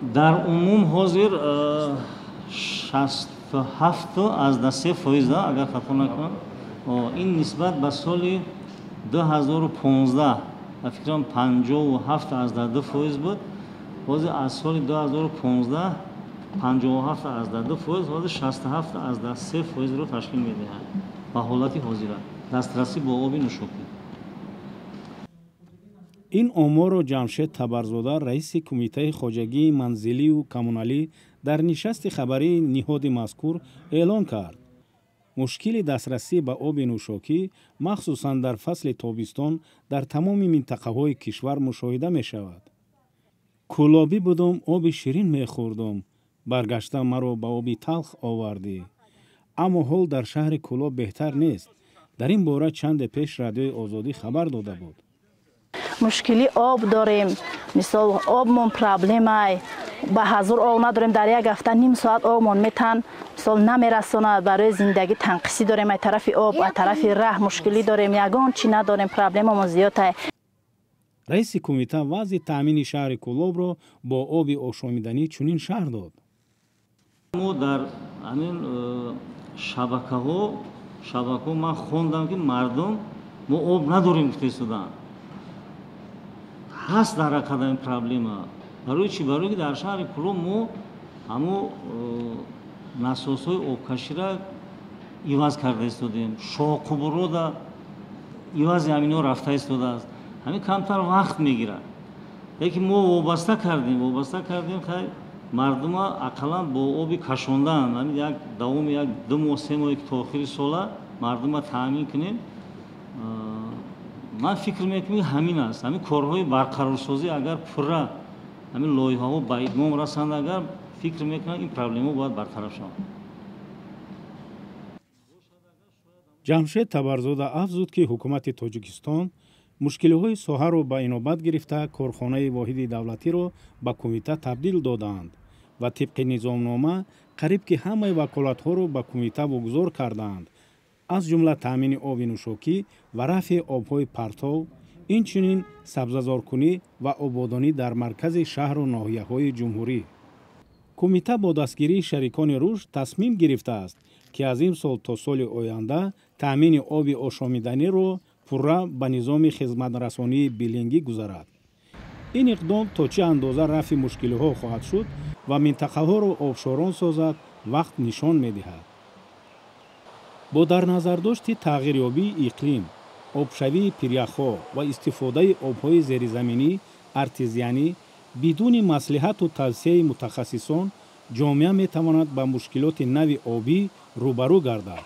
Дар умум ҳозир 67,3%, агар хато накунам, ин нисбат ба соли 2015 ба фикрам 57,2% буд. Ҳозир аз соли 2015 57,2%, ҳозир 67,3%-ро ташкил медиҳад ба ҳолати ҳозира дастрасӣ бо оби нӯшокӣ. Ин оморро Ҷамшед Табарзода, раиси Кумитаи хоҷагии манзилию коммуналӣ, дар нишасти хабарии ниҳоди мазкур эълон кард. Мушкили дастрасӣ ба оби нӯшокӣ, махсусан дар фасли тобистон, дар тамоми минтақаҳои кишвар мушоҳида мешавад. Кӯлобӣ будум, оби ширин мехӯрдум, баргашта маро ба оби талх овардӣ. Аммо ҳол дар шаҳри Кӯлоб беҳтар нест. Дар ин бора чанде пеш Радиои Озодӣ хабар дода буд. Мушкили об дорем, мисол обмон проблемай, ба ҳазур об надорем, дар як ҳафта ним соат обмон метан, мисол намерасонад, барои зиндагӣ танқисӣ дорем, аз тарафи об, аз тарафи раҳ мушкилӣ дорем, ягон чӣ надорем, проблемамон зиёдтай. Раиси кумита вазъи таъмини шаҳри Кӯлобро бо оби ошомиданӣ чунин шарҳ дод. Мо дар ҳамин шабакаҳо ман хондам, ки мардум мо об надорем гуфта истоданд. Ҳаст дар ҳақиқат ин проблема. Барои чӣ? Барои ки дар шаҳри Кӯлоб мо ҳамо насосҳои обкаширо иваз карда истодем, шоҳқубурро ивази ҳаминҳо рафта истодааст. Ҳамин камтар вақт мегирад. Лекин мо вобаста кардем, хай мардума ақаллан бо оби кашондан, ҳамин як давоми як ду моҳ, се моҳе ки то охири сола мардума таъмин кунем. Ман фикр мекунам, ҳамин аст. Ҳамин корҳои барқарорсозӣ агар пурра ҳамин лоиҳаҳо ба итмом расанд, агар фикр мекунам ин проблемаҳо бояд бартараф шаванд. Ҷамшед Табарзода афзуд, ки ҳукумати Тоҷикистон мушкилиҳои соҳаро ба инобат гирифта, корхонаи воҳиди давлатиро ба кумита табдил додаанд ва тибқи низомнома қариб ки ҳамаи ваколатҳоро ба кумита вогузор кардаанд, аз ҷумла таъмини оби нӯшокӣ ва рафъи обҳои партов, инчунин сабзазоркунӣ ва ободонӣ дар маркази шаҳру ноҳияҳои ҷумҳурӣ. Кумита бо дастгирии шарикони рушд тасмим гирифтааст, ки аз имсол то соли оянда таъмини оби ошомиданиро пурра ба низоми хизматрасонии билингӣ гузарад. Ин иқдом то чӣ андоза рафъи мушкилиҳо хоҳад шуд ва минтақаҳоро обшорон созад, вақт нишон медиҳад. Бо дар назардошти тағйирёбии иқлим, обшавии пиряхҳо ва истифодаи обҳои зеризаминӣ артезианӣ, бидуни маслиҳату тавсияи мутахассисон ҷомеа метавонад ба мушкилоти нави обӣ рӯбарӯ гардад.